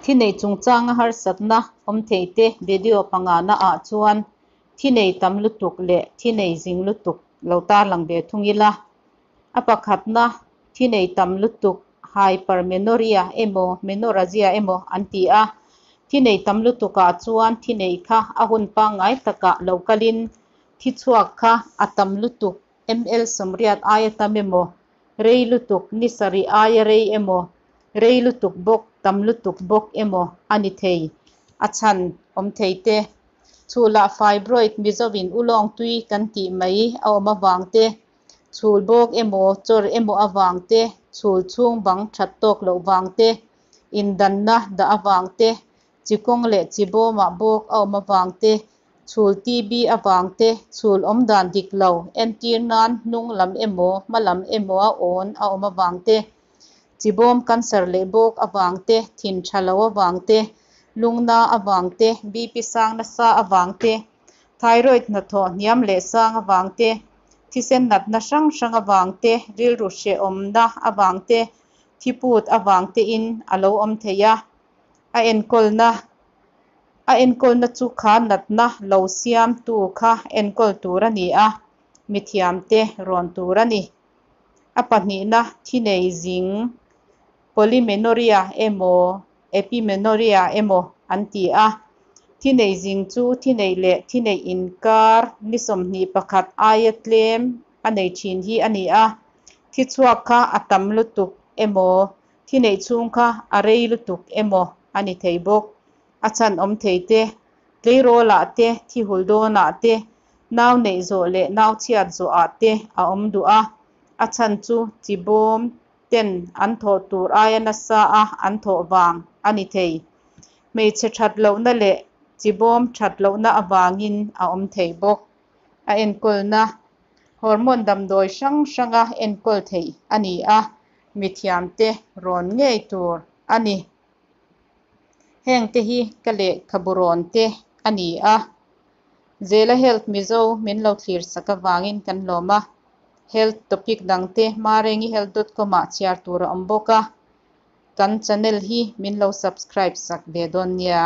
Thi nei chungchanga harsatna awm thei te video pangana ah chuan thi nei tam lutuk leh thi nei zing lutuk lo tarlang ve thung ila. A pakhatna thi nei tam lutuk hypermenorrhea emaw menorrhagia emaw an ti a. Thi nei tam lutukah chuan thi nei kha a hun pangngai takah lo kalin thi chhuak kha a tam lutuk ml 80 aia tam emaw, rei lutuk ni sarih aia rei emaw, rei lutuk bawk tam lutuk bawk emaw a ni thei. A chhan awm thei te. Chhulah fibroid Mizovin ulawng tui kan tih mai a awm avang te, chhul bawk emaw chawr emaw avang te, chhul chhung bang that tawk loh vang te, indanna dah avang te, chikawng leh chibawmah bawk a awm avang te, chhul TB avang te, chhul awmdan dik lo entir nan hnung lam emaw hma lam emaw a awn a awm avang te, chibawm cancer leh bawk avang te, thin tha lo avang te, lungna avang te, BP sang nasa avang te, thyroid hnathawh hniam leh sang avang te, thisen natna hrang hrang avang te, rilru hrehawmna avang te, thiput avang tein a lo awm thei a. A enkawlna A enkawlna chu kha natna lo siamtu kha enkawl tur a ni a, mithiamte rawn tur a ni. A pahnihna thi nei zing polymenorrhea emaw epimenorrhea emaw an ti a. Thi nei zing chu thi neih leh thi neih inkar ni 21 aia tlem a nei thin hi a ni a. Thi chhuak kha a tam lutuk emaw thi neih chhung kha a rei lutuk emaw a ni thei bawk. A chhan awm thei te, tleirawlah te, thi hul dawnah te, nau neih zawh leh nau chhiat zawhah te a awm duh a. A chhan chu chibawm ten an thawh tur aia nasa a an thawh vang a ni thei. Hmeichhe that lohna leh chibawm that lohna avangin a awm thei bawk. A enkawlna hormone damdawi hrang hranga enkawl theih a ni a, mithiamte rawn ngei tur a ni. Heng te hi ka lehkhabu rawn te a ni a. Zela Health Mizo min lo thlir sak avangin kan lawm a. Health topic dang te marengihealth dot com ah chhiar tur a awm bawk a. Kan channel hi min lo subscribe sak ve dawn nia.